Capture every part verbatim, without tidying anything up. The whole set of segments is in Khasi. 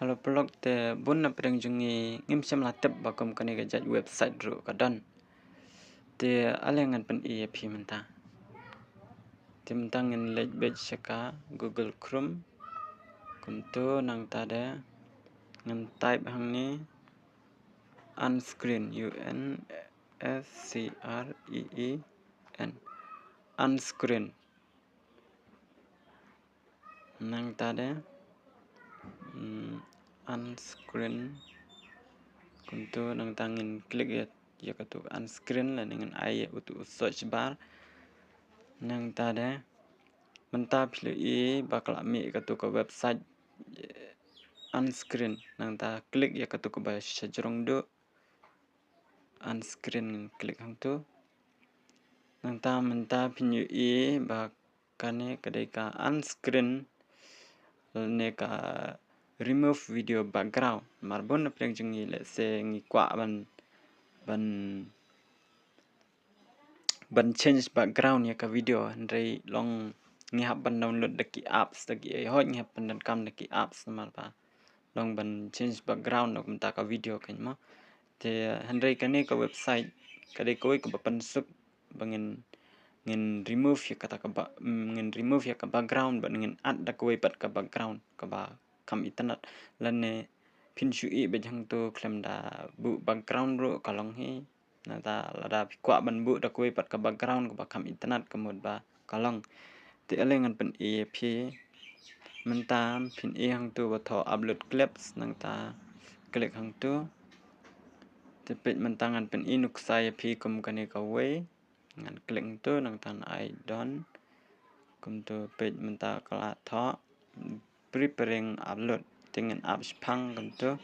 Hello paralok, te bun na pdeng jong ngi ngim shym la tip ba kum kane ka jait website ruh ka don. Te ale ngan pyni ïa phi mynta. Te mynta ngin leit beit sha ka Google Chrome. Kumto nangta de ngan type hangne Unscreen, U N S C R E E N. Unscreen. Nangta de, mm, Unscreen. Kumto nangta ngin click ïa, ïa katu Unscreen lane ngin ai ïa utu u search bar. Nangta de mynta phi la i ba ka la mih katu ka website, eh, Unscreen. Nangta click ïa katu kaba shajrong duh. Unscreen, click hangtu. Nangta mynta phin ïohi ba kane ka dei ka unscreen ne ka remove video background. Namar bun na pdeng jong ngi, let's say ngi kwah ban, ban, ban change background ïa ka video, hynrei long ngi hap ban download da ki apps, da ki, eh, hooid ngi hap ban donkam da ki apps namar ba long ban change background na kumta ka video kein mo. Te hynrei kane ka website ka dei kawei kaba pynsuk ba ngin, ngin remove ïa kata ka ba, mm, ngin remove ïa ka background bad ngin add da kawei pat ka background kaba kham itynnad. Lane phin shu ïohi beit hangtu khlem da buh background ruh ka long hi. Nangta lada phi kwah ban buh da kawei pat ka background kaba kham itynnad ka mut ba ka long. Te ale ngan pyni ïa phi. Mynta phin i hangtu ba thoh upload clips, nangta click hangtu. Te peit mynta ngan pyni nuksa ïa phi kum kane kawei. Ngan click hangtu nangta ngan ai done. Kumtu peit mynta ka la thoh preparing upload. Te ngan ap shiphang kumtu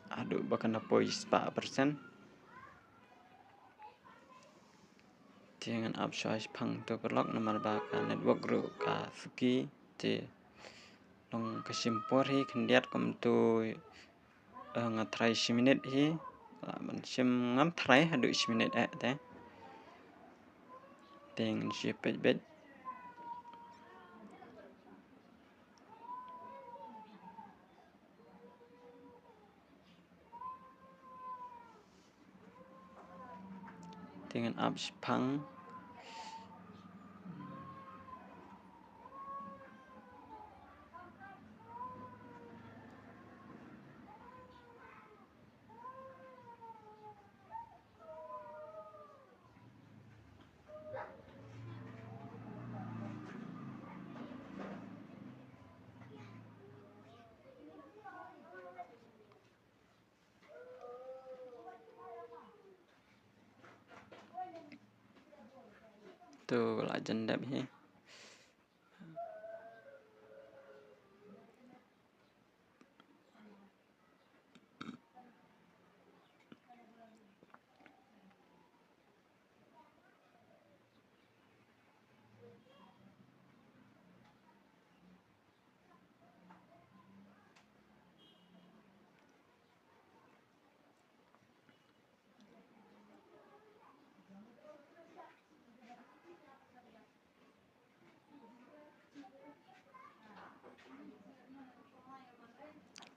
haduh ba kan da poi spah percent. Te ngan ap shuwa shiphang tu paralok namar ba ka network ruh ka suki. Te long ka shim por hi khyndiat kumtu. Eh, nga try shi minit hi. Lah ban shim, ngam try haduh shi minit eh te. Te ngan shu peit beit. Te ngan ap shiphang. Tu la jan dep hi.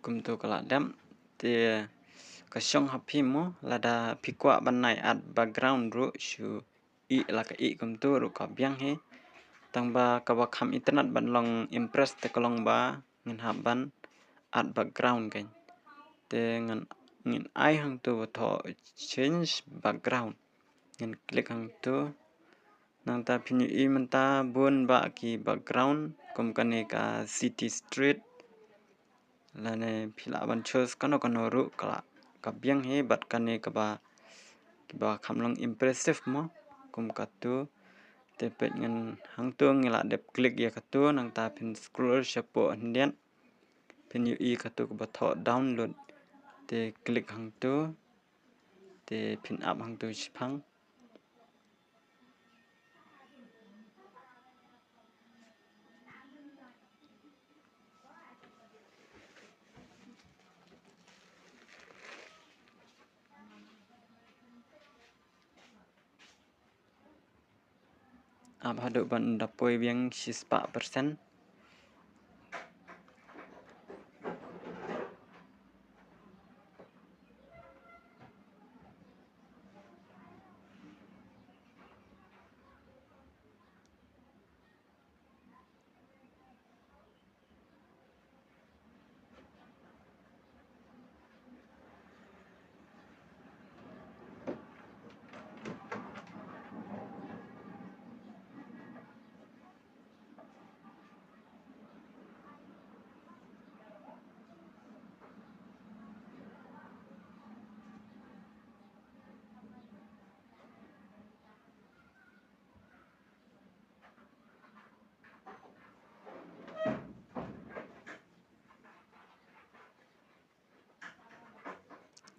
Kumtu ka la dep, te ka shong ha phi mo, lada phi kwah ban nai add background ruh shu i la ka i kumtu ruh ka biang hi. Tang ba kaba kham itynnad ban long impress te ka long ba ngin hap ban add background kein. Te ngan, ngin ai hangtu ba thoh change background. Ngin click hangtu. Nangta phin ïohi mynta bun bah ki background kum kane ka city street. Lane phi lah ban choose kano kano ruh ka lah ka biang hi, bad kane kaba, kiba kham long impressive mo kum katu. Te peit ngan hangtu ngi lah dep click ïa katu, nangta phin scroll shapoh hyndiat. Phin ïohi katu kaba thoh download. Te click hangtu. Te phin ap hangtu shiphang. Ap haduh ban da poi biang shispah percent.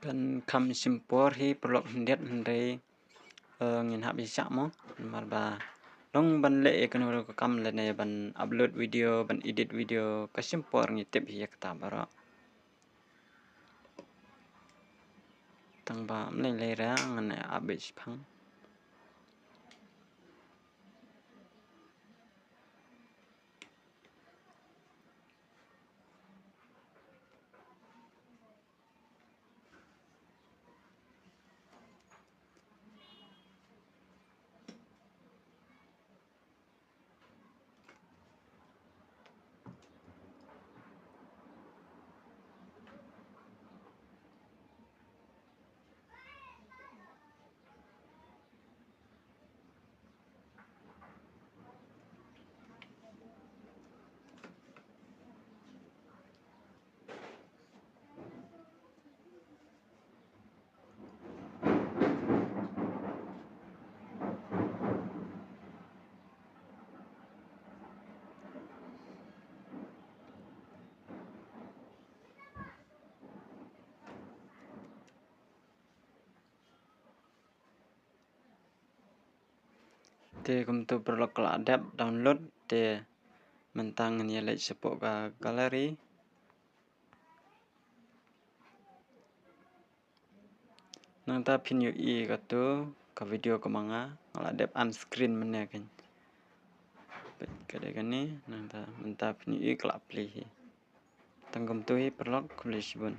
Kan kham shim por hi paralok khyndiat hynrei, eh, ngin hap ïa shah mo. Namar ba long ban leh ïa kano kano ka kam lane ban upload video, ban edit video, ka shim por ngi tip hi ïa kata baroh. Tang ba mlei lei ra ngan ap beit shiphang. Te kumtu paralok ka la dep download, te mynta ngan ïa leit shapoh ka gallery. Nangta phin ïohi katu ka video kaba nga, nga la dep end screen mynne kan. Peit ka dei kane, nangta mynta phin ïohi ka la play hi. Tang kumtu hi paralok, khublei shibun.